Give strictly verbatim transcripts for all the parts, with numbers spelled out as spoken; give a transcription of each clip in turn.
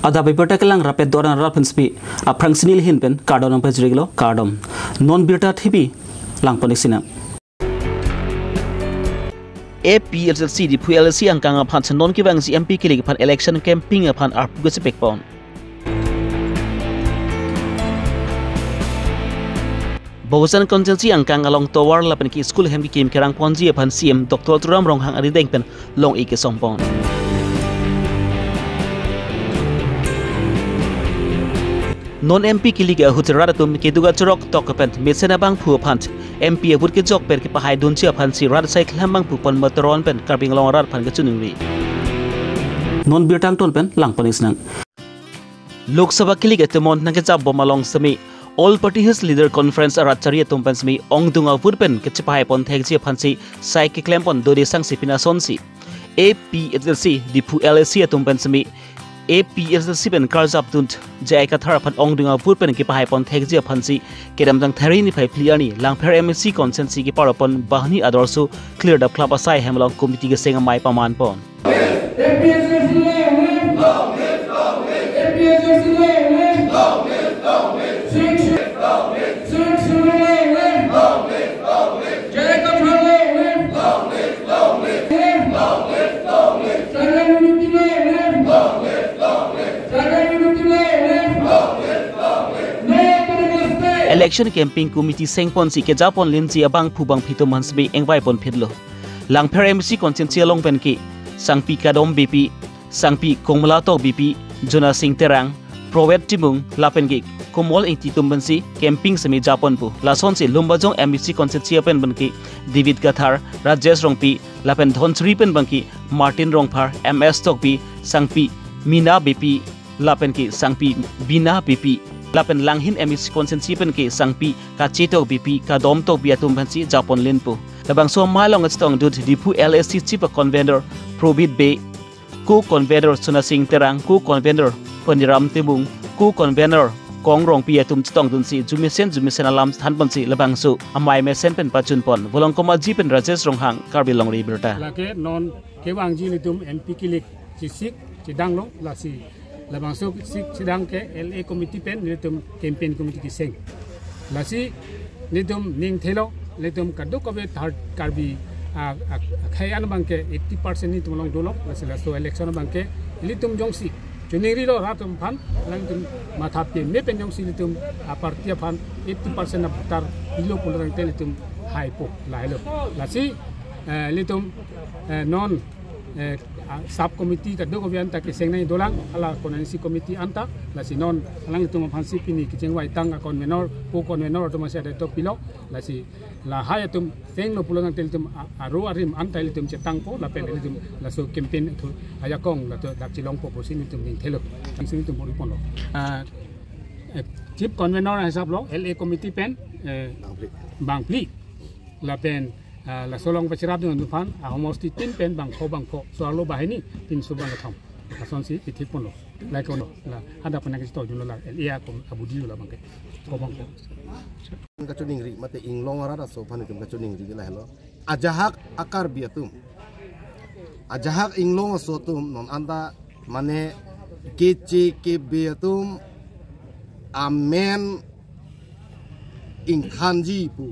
Adap abirta kelang rapet doran rat pen spi aphrang sini lihin pen kardom nangpajiriklo, kardom. Non birta thipi langpon-ik sinang. A P H L C Diphu L A C angkang aphan non kevangji M P kilik aphan election campaign aphan arpu kachepekpon. Bohujan constituency angkang along tovar lapen ke school hem kekim kerangponji aphan C M Doctor Tuliram Ronghang arideng pen long-ik kesongpon. Non M P kilik ahut rat atum keduk achorok tok pen mesen abangphu aphan M P avote kejok pen kepahaidunji aphansi rat asai keklem abangphu pon motoron pen Karbi Anglong arat aphan kachiningri. Non birta angton pen langpon-ik sinang. Lok Sabha kilik atum on nangkejapbom along semi All Party Hills Leader Conference arat chari atum pen semi ongdung avote pen kechepahaipon thekji aphansi sai keklempon dode sangsi pinasonsi A P H L C Diphu L A C atum pen semi A P H L C pen karjapdun J I Kathar aphan ongdung avote pen kepahaipon thekji aphansi kedamtang Thari niphai phli arni Langpher M A C constituency keparopon Bahni Adorsho Clear the Club asai hem along committee keseng amei pamanpon. A P H L C long live! A P H L C long live! Six, six, seven long live! J I Kathar long live! Long live, long live! Long live, long live! Saga Unity long live! Long live, long live! Saga Unity long live! Long live, long live! No to the mistake! Election campaign committee sengponsi kejapon linji abangphu bangphi atum aphan semi engvaipon phitlo. Langpher M A C constituency along pen ke Sangpi Kadom Beypi, Sangpi Kongmala Tok Beypi, Jona Sing Terang, Provet Timung lapen ke Komol Ingti atum pensi campaign semi japonpo. Lasonsi Lumbajong M A C constituency pen pen ke David Kathar, Rajesh Rongpi lapen Dhansiri pen pen ke Martin Rongphar, M S Tokbi, Sangpi Mina Beypi lapen ke Sangpi Bina Beypi lapen Langhin M A C constituency pen ke Sangpi Kache Tokbi, Kadom Tokbi atum pensi japon linpo. Labangso amei along chetongdun Diphu L A C chief convener Probit Bey, co-convener Jona Sing Terang, co-convener Paniram Timung, co-convener Kong Rongpi atum chetongdunsi jumesen jumesen alam thanponsi labangso amei mesen pen pachunpon. Volongkom Aji pen Rajesh Ronghang, Karbi Longri Abirta. Lake non kevangji nelitum M P kilik chesik chedanglo, lasi labangso sik chedang ke L A committee pen nelitum campaign committee keseng. Lasi nelitum ning thelo, nelitum kadokave third Karbi a, a, akhei an abangke eighty percent nelitum along dolo, lasi laso election abangke nelitum jongsi chiningrilo rat atum aphan, nelitum matha peme pen jongsi nelitum a party aphan eighty percent a voter pilo pulo tangte nelitum haipo, lahelo. Lasi, eh, nelitum, eh, non eh, a, sub committee kadokave anta keseng nangji dolang, hala constituency committee anta, lasi non alanglitum aphansi pini kechengvaitang a convener, co-convener atum asi adetto pilo, lasi lahai atum senglo pulo tangte nelitum a, aro arim anta nelitum chetangpo, lapen nelitum laso campaign thu ajakong latum dak chelongpo pusi nelitum ning thelo. Langsung nelitum bor-iponlo. Ah, eh, chief convener hisap lo, L A committee pen, eh, bangphli. Bangphli. Lapen, ah, laso along pachirapdun aphan, ah, homosti tin pen bangpho bangpho, so-arlo banghini, pinso bangkethom. Lasonsi kethekponlo. Like on, la, hadak pen nangchetongdunlo la, L A akom abudi lo la abangke. Pho bangpho. Kachiningri, mate inglong arat aso aphan itum kachiningri lahelo. Ajahak a Karbi atum. Ajahak inglong aso atum, non anta mane keche kebe atum amen ingthanji pu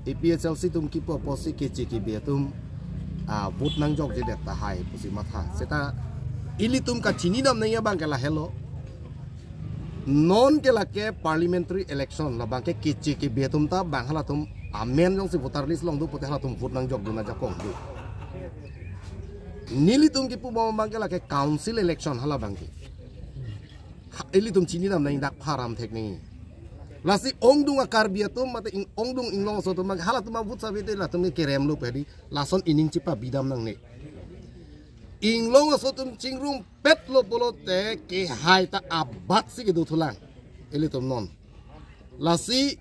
A P H L C atum kipu apotsi keche kebe atum, ah, vote nangjokjedet tahai pusi matha. Seta ilitum kachininam nangji abangke lahelo. Non ke lake parliamentary election, labangke keche kebe atum ta bang halatum amen jongsi voter list along do pute halatum vote nangjokdun ajakong do. Nelitum kipubom abangke lake council election hala abangke. Ha, ilitum chininam nangji dak pharam thek nangji. Lasi ongdung a Karbi atum mate ing-, ongdung inglong aso atum abang halatum a vote save te latum ke keremlo pedi, lason ining chepabidam nangne. Inglong aso atum chingrumpetlo pulote kehai ta abatsi kedo thulang. Ilitum non. Lasi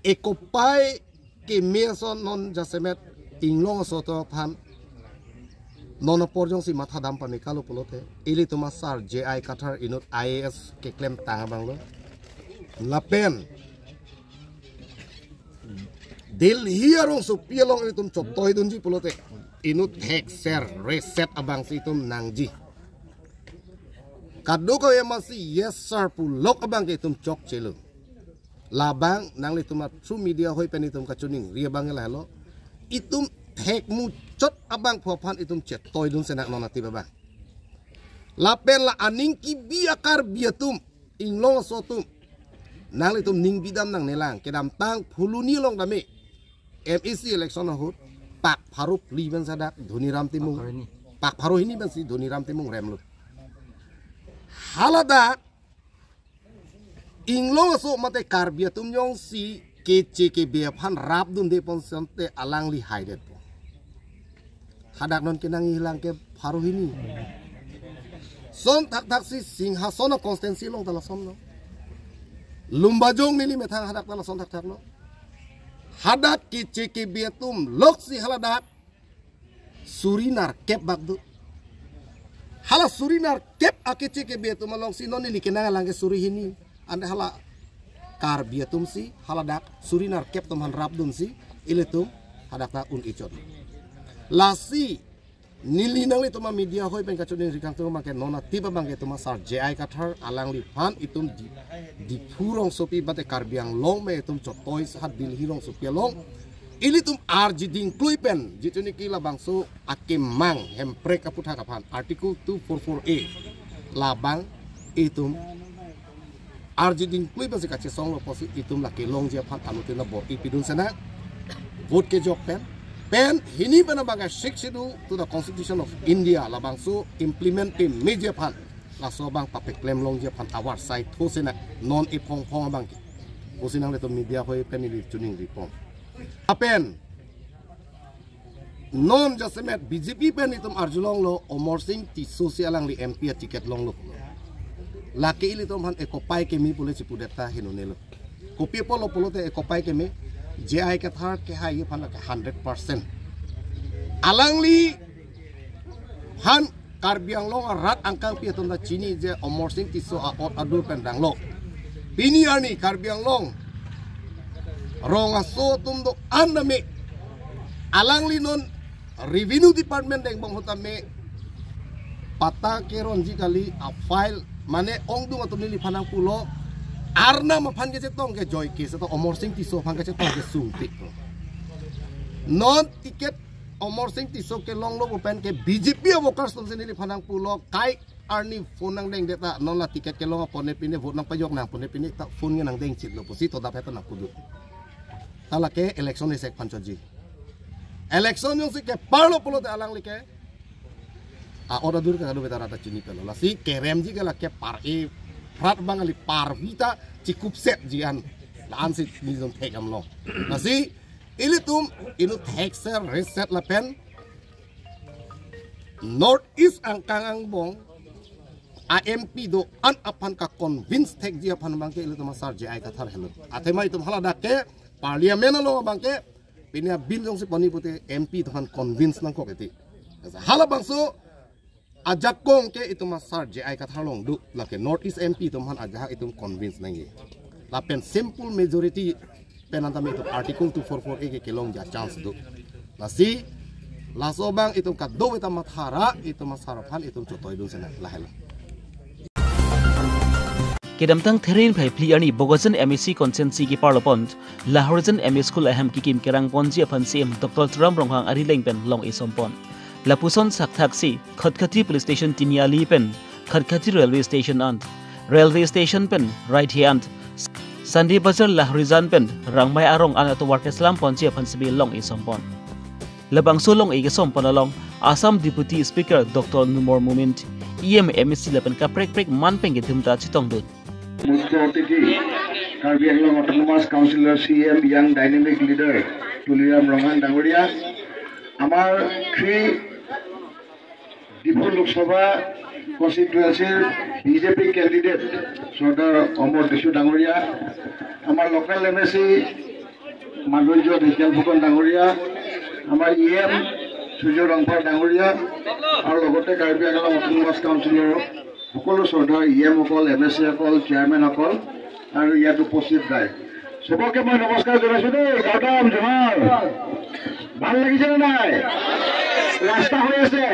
ekopai keme ason non jasemet inglong aso atum aphan non apor jongsi mathadam pame kalo pulote ilitum asar J I Kathar inut I A S keklemtang abanglo. Lapen Delhi arongsopi along ilitum chotoidunji pulote inut thekser reset abangsi itum nangji. Kadokave amatsi yes sir pulok abang ke itum chokchelo. Labang nanglitum a through media hoi pen itum kachiningri abang lahelo. Itum thek muchot abang phu aphan itum chetoidun senang non atip abang. Lapen la aning kebi a Karbi atum, Inglong aso atum, nanglitum ning bidam nangne lang, kedamtang Phuloni along tame MAC election ahut pak pharo phli pensi hadak Dhoniram Timung, pak pharo hini pensi Dhoniram Timung remlo. Haladak Inglong aso mate Karbi atum jongsi keche kebe aphan rapdunde pon sante alangli haidetpo. Hadak non kenangji lang ke pharo hini. Lason thakthaksi Singhason a constituency along ta lasonlo. Lumbajong neli methang hadak ta lason thakthaklo. Hadak keche kebe atum loksi haladak suri nerkep bak do. Hala suri nerkep a keche kebe atum alongsi non neli kenang lang ke suri hini. Ante hala Karbi atumsi haladak suri nerkep atum aphan rapdunsi ilitum hadak ta un-e chot. Lasi neli nanglitum a media hoi pen kachiningri kangtung abang ke non atip abang ke itum a sar J I Kathar alangliphan itum di, Diphu rongsopi mate Karbi Anglong me itum chotoi sahat Delhi rongsopi along ilitum arji dingklui pen jituni ke labangso akemang Hemprek aputhak aphan Article two four four A labang itum arji dingklui pensi kachesonglo pusi itum lake longji aphan anuttin abor-i pidun senang. Vote kejok pen, pen hini pen abang ke Sixth Schedule to the Constitution of India labangso implement pemeji aphan, laso abang papeklem longji aphan avarsai tho senang non iphong phong abang ke. Pusi nanglitum media hoi pen neli chiningri pon. Lapen non jasemet B J P pen itum arjulonglo Amarsing Tisso si alangli M P a ticket longlo pulo. Lake ilitum aphan ekopai keme pule chipudet ta hinonelo. Kopi apotlo pulote ekopai keme, J I Kathar kehai aphan lake hundred percent. Alangliphan Karbi Anglong arat angkangpi atum ta chini je Amarsing Tisso a-ot adur pen danglo. Pini arni Karbi Anglong rong aso atum do-an tame alangli non Revenue Department dengbong ahut tame patta keronji kali a-file mane ongdung atum neliphan nangpulo, Arnam aphan kachetong ke joike seto Amarsing Tisso aphan kachetong ke sungpik. Non ticket Amarsing Tisso kelonglo pu pen ke B J P a-workers atumsi neliphan nangpulo, kai arni phone nangdengdet ta non la ticket kelong apot ne pine vote nangpajok nang pune pine ta phone ke nangdeng chitlo pusi todap heta nangpudu. Ta lake election isek aphan choji. Election jongsi keparlo pulote alangli ke a-ot adur ke kadokave ta rat ta chini pelo. Lasi keremji ke lake par-e prat abang kali, parvi ta chikupsetji an. La-ansi neli jong thek damlo. Lasi ilitum inut thekser reset lapen North East angkang angbong a-M P do-an aphan ka-convince thekji aphan abang ke ilitum a sar J I Kathar helo. Athema itum haladak ke Parliament along abang ke pine a-bill jongsi poni pute M P atum aphan convince nangkok eti. Halabangso ajakong ke itum a sar J I Kathar along do, lake North East M P atum aphan ajahak itum convince nangji. Lapen simple majority pen anta me itum Article two four four A ke kelongji a-chance do. Lasi laso abang itum kadokave ta mathara, itum a sar aphan itum chotoidun senang, lahelo. Kedamtang Theri niphai phli arni Bokajan M A C constituency keparlo pon, Lahorijan M A School ahem kekim kerang ponji aphan C M Doctor Tuliram Ronghang arileng pen long-e som pon. Lapuson thakthaksi Khatkhati Police Station Tiniali pen Khatkhati Railway Station ant, Railway Station pen right hand ant, Sunday Bazar Lahorijan pen Rangmai arong an atovar keslam ponji aphan sebe long-e som pon. Labangso long-e kesom pon along Assam Deputy Speaker Doctor Numal Momin, E M, M A C lapen kaprek prek man pen kedum ta chetongdun. মুখ্য অতিথি কাৰ্বি Anglong autonomous কাউন্সিলৰ C E M, young dynamic leader Tuliram Ronghang ডাঙৰীয়া, আমাৰ three Diphu Lok কনষ্টিটুৱেঞ্চিৰ B J P candidate Sardar Amar Tisso ডাঙৰীয়া, আমাৰ local M A চি মাধুৰ্য ঢেকীয়াল ফুকন ডাঙৰীয়া, আমাৰ ই এম সূৰ্য ৰংপাৰ ডাঙৰীয়া আৰু লগতে কাৰ্বি আংলং অট'নমাছ কাউন্সিলৰ সকলো শ্ৰদ্ধাৰ ই এমসকল, এম এ চিসকল, চেয়াৰমেনসকল আৰু ইয়াত উপস্থিত ৰাইজ, চবকে মই নমস্কাৰ জনাইছো দেই। গৌতম, জোহাৰ। ভাল লাগিছে নে নাই? ৰাস্তা হৈ আছে?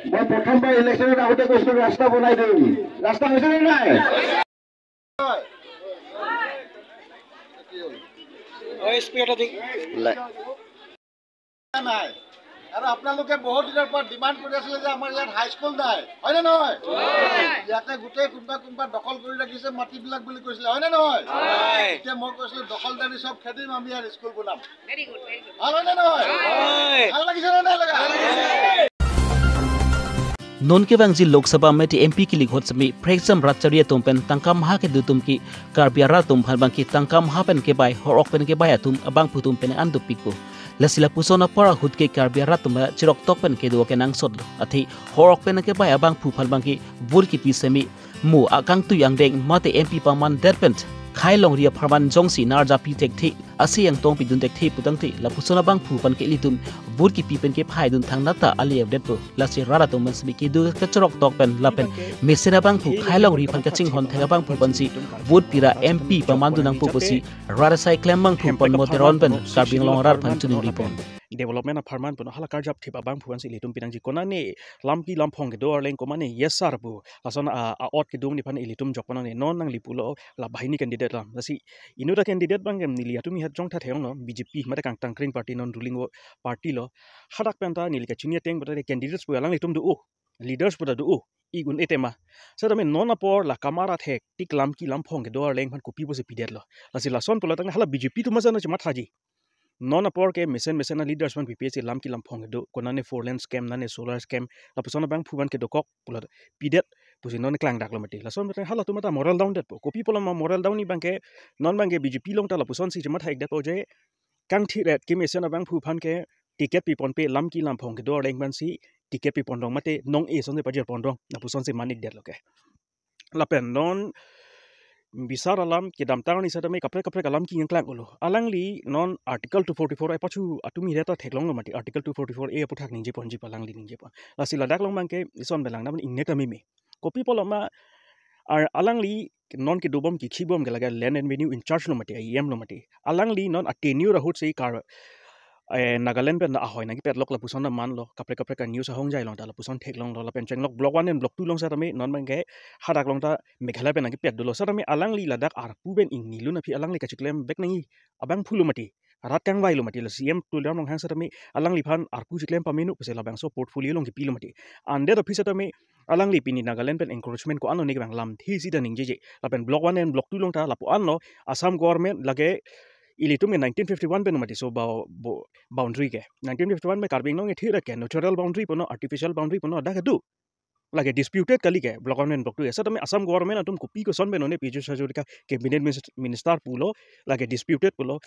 মই প্ৰথমবাৰ ইলেকশ্যনত আহোঁতে কৈছিলোঁ ৰাস্তা বনাই দিম, ৰাস্তা হৈছে নে নাই? নাই। আৰু আপোনালোকে বহুত দিনৰ পৰা ডিমাণ্ড কৰি আছিলে যে আমাৰ ইয়াত হাইস্কুল নাই, হয়নে নহয়? ইয়াতে গোটেই কোনোবা কোনোবা দখল কৰি ৰাখিছে মাটিবিলাক বুলি কৈছিলে, হয়নে নহয়? এতিয়া মই কৈছিলোঁ দখলদাৰী চব খেদিম, আমি ইয়াত স্কুল বনাম। Very good, very good. ভাল হয়নে নহয়? ভাল লাগিছে নে নাই লগা? Non kevangji Lok Sabha mate M P kilikhot semi prekjam rat chari atum pen tangka maha kedo atum ke Karbi arat atum aphan abangke tangka maha pen kebai, hor-ok pen kebai atum abangphu atum pen an dopikpo. Lasi lapuson apor ahut ke Karbi arat atum chiroktok pen kedo kenangsotlo. Athe hor-ok pen kebai abangphu aphan abangke vote kipi semi mo akangtui angdeng mate M P paman det pen khai longri apharman jongsi nar japi thekthe, ase angtong pidun thekthe putangte lapuson abangphu aphan ke ilitum vote kipi pen kephai dun thangnat ta ali evdetpo. Lasi rat atum pen semi kedo kachiroktok pen lapen mesen abangphu khai longri aphan kachinghon thek abangphu aphansi vote pira M P paman dun nangpo pusi rat asai klem abangphu Panmo Teron pen Karbi Anglong arat aphan choningri pon. Development apharman puno hala karjap thip abangphu aphansi ilitum pinangji konane lamki lamphong kedo arleng komane yes sir pu lason a, a-ot kedung ni aphan ilitum jok ponang ne non nangli pulo la banghini candidate lam. Lasi inut a-candidate abangke neli atum ihat jong tha theong lo B J P mate kangtangkring party non ruling o party lo. Hadak pen ta neli kachini ateng pen ta candidates pu alanglitum do-o, leaders pu ta do-o, i un etema. Setame non apor la kamara thek tik lamki lamphong kedo arleng aphan kopi pusi pidetlo. Lasi lason pulo tang hala B J P atum ajan chemathaji. Non apor ke mesen mesen a-leaders aphan P P S C lamki lamphong kedo, konane four lane scheme, nane solar scheme, lapuson abangphu aphan kedokok pulo pidet pusi non klangdaklo mati. Lason mati halatum ta moral down detpo. Kopi pulo ma moral down ni abangke, non abangke B J P along ta lapusonsi chematha-ik detpo je kangthi ret kemesen abangphu aphan ke ticket piponpe lamki lamphong kedo arleng aphansi ticket pipon rong mate nong-e asonsi pajir pon rong, lapusonsi man-ik detlo ke. Lapen non bisar alam kedamtang arni setame kaprek kaprek alam kiyang klang ulo. Alangli non Article two forty-four A pachu atum iret ta theklonglo mati, Article two forty-four A aputhak ningje ponji pu alangli ningje pon. Lasi ladak along abangke ison belang naman ingnek kami me. Kopi pulo ma ar alangli non kedobom kikhibom ke lake Land and Revenue in charge lo mati, E M lo mati. Alangli non a-tenure ahutsi kar eh, Nagaland pen ahoi nangkepetlok lapuson manlo, kaprek kaprek a-news ahongjai along ta lapuson theklonglo. Lapen chenglok block one and block two along setame non abangke hadak along ta Meghalaya pen nangkepet dolo setame alangli ladak arpu pen ingnilun aphi alangli kachiklem bek nangji abangphu lo mati, rat kangvai lo mati. La C M Tuliram Ronghang setame alangliphan arpu chiklem pamenu pusi labangso portfolio along kepilo mati. Andet aphi setame alangli pini Nagaland pen encroachment ko-an lo ne ke abang lamthe isi ta ningjeje. Lapen block one and block two along ta lapu-an lo Assam government lake ilitum ke nineteen fifty-one pen mati so bau-, bo-, boundary ke. Nineteen fifty-one pen Karbi Anglong ke thira ke natural boundary puno, artificial boundary puno, dak kedo. Lake disputed kali ke, block one and block two. Setame Assam government atum kopi koson pen non-e Piyush Hazarika cabinet minis-, minister pulo, lake disputed pulo.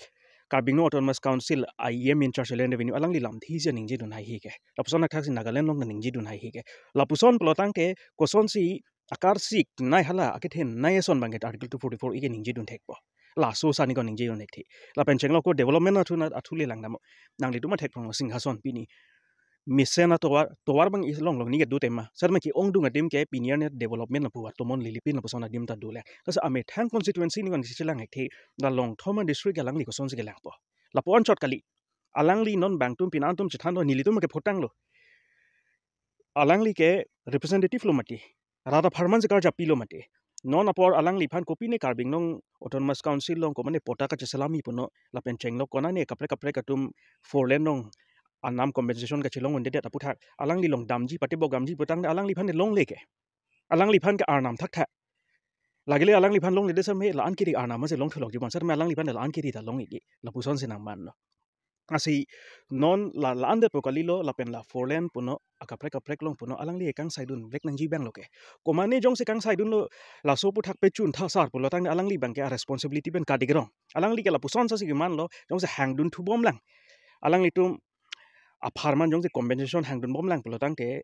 Karbi Anglong Autonomous Council E M in charge Land Revenue alangli lamthe isi ningjedun haihe ke. Lapuson athaksi Nagaland along ningjedun haihe ke. Lapuson pulo tangte kosonsi akarsik nai hala akethenei ason abangke Article two forty-four A ke ningjedun thekpo. Laso sani ko ningjedun thekthe. Lapen chenglok ko development athu na athu le lang damo. Nanglitum athek pong Singhason pini mesen atovar, tovar abang ilong long ni kedo tema. Setame ke-ongdung adim ke pini arni development lapu atomon lilipin lapuson adim ta dole. Lasi amethang constituency ni ko ningje chelang thekthe. La Longthom a-district alangli kosonsi kelangpo. Lapu anchot kali. Alangli non bangtum pini atum chethanlo, nelitum ke photanglo. Alangli ke representative lo mati. Rat apharmansi karjap pilo mati. Non apor alangliphan kopine Karbi Anglong Autonomous Council along komane patta kacheselami puno lapen chenglok konane kaprek kaprek atum four lane along anam compensation kachelong undedet aputhak alangli along damji patebok damji putangte alangliphan longle ke. Alangliphan ke arnam thakthak. Lagile alangliphan longledet setame la-an kiri arnam ase longthu lokji pon setame alangliphan la-an kiri ta long-ik lapusonsi nangmanlo. Lasi non la, la-an detpo kalilo lapen la four lane puno akaprek kaprek along puno alangli kangsaidun vek nangji abang lo ke. Komane jongsi kangsaidunlo laso aputhak pechun tha sar pulo tangte alangli abangke a-responsibility pen kadik rong. Alangli ke lapuson sasi kemanlo jongsi hangdun thubom lang. Alanglitum apharman jongsi compensation hangdun bom lang pulo tangte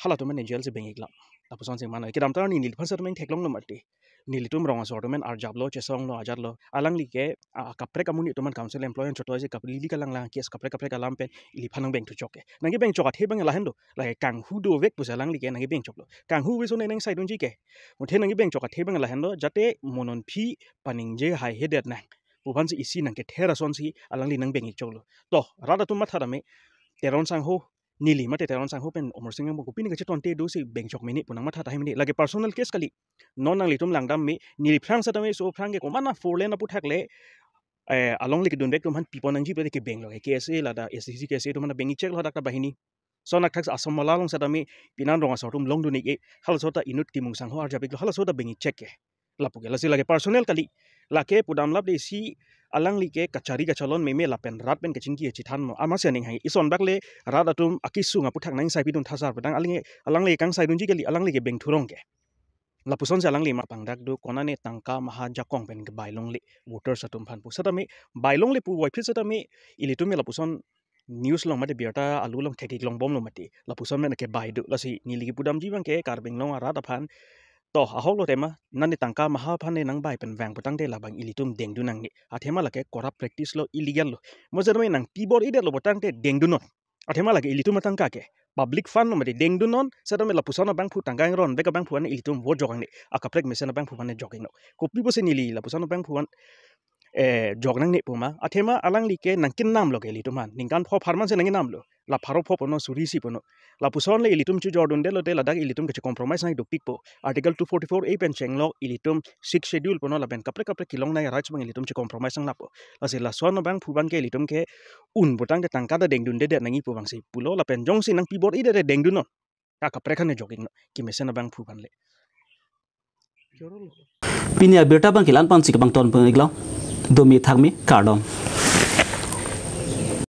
halatum mane jail si beng-ik lam. Lapusonsi man kedamtang arni neliphan setame theklonglo mati. Nelitum rong asor atum arjaplo, chesonglo, ajatlo. Alangli ke, a, kaprek amonit atum council employee chotoi si kaprek lili kalang lang case kaprek kaprek alam pen iliphan nangbeng thuchok ke. Nangkebeng chok athe abang lahen do. Lake kanghu dovek pusi alangli ke nangkebeng choklo. Kanghu viso ne nangsaidunji ke. Muthe nangkebeng chok athe abang lahen do. Jate mo non aphi paningje haihedet nang pu aphansi isi nangkether asonsi alangli nangbeng-ik choklo. To, rat atum matha dame. Teron sangho neli mate Teron Sangho pen Amarsing Ronghang pu pini kachetonte dosi bengchok mene pu nangmatha tahai mene. Lake personal case kali. Non nanglitum langdam me, neli aphrang setame, laso aphrang ke komat a four lane aputhak le, eh, alongle kedun bek atum aphan pipon nangji pu ke benglo ke, K S A ladak S D C K S A atum aphan beng-i chek lo dak ta banghini. Lason athak Asom Mala along setame pinan rong asor atum longdun-ik-e, halaso ta inut Timung Sangho arjap-iklo, halaso ta beng-i chek ke. Lapu ke, lasi lake personal kali. Lake pudam lap de si alangli ke kachari kachalon meme lapen rat pen kachingki kachethan mo. Amatsi aning hang, ison bak le rat atum akesung aputhak nang saipidun thasar putang alangli, alangli kangsaidunji kali, alangli ke beng thurong ke. Lapusonsi alangli ma pangdak do, konane tangka maha ajakong pen kebai longle voters atum aphan pu. Setame bai longle puvoiphit setame ilitum me lapuson news along mate birta alu along thek-ik longbomlo mati. Lapuson men kebai do, lasi neli kepudamji abang ke Karbi Anglong arat aphan. To, ahoklo tema, nane tangka maha aphan ne nangbai pen vang putangte labang ilitum dengdun nangne. Athema lake corrupt practice lo, illegal lo. Mo setame nangpi bor-idetlo putangte dengdunnon. Athema lake ilitum atangka ke public fund lo mati, dengdunnon, setame lapuson abangphu tangka ingron bek abangphu aphan ilitum vote jok nangne. Akaprek mesen abangphu aphan jok-iknon. Kopi pusi neli lapuson abangphu aphan, eh, jok nangne pu ma. Athema alangli ke nangkenamlo ke ilitum aphan. Ningkan pho phar mansi nangkenamlo. La pharo pho punon, suri isi punon. Lapuson le ilitum chojordunde lote ladak ilitum kache-compromise nangdukpikpo. Article two forty-four A pen chenglok ilitum Sixth Schedule punon lapen kaprek kaprek kelongnei rights abang ilitum che-compromise nanglappo. Lasi lason abangphu abang ke ilitum ke un putangte tangka ta dengdundedet nangji pu abangsi pulo lapen jongsi nangpi bor-idetde dengdunnon. Akaprek aphan jok-iknon, kemesen abangphu aphan le. Pini abirta abang ke la-an pensi kepangton pon-iklo. Domi thakmi, kardom.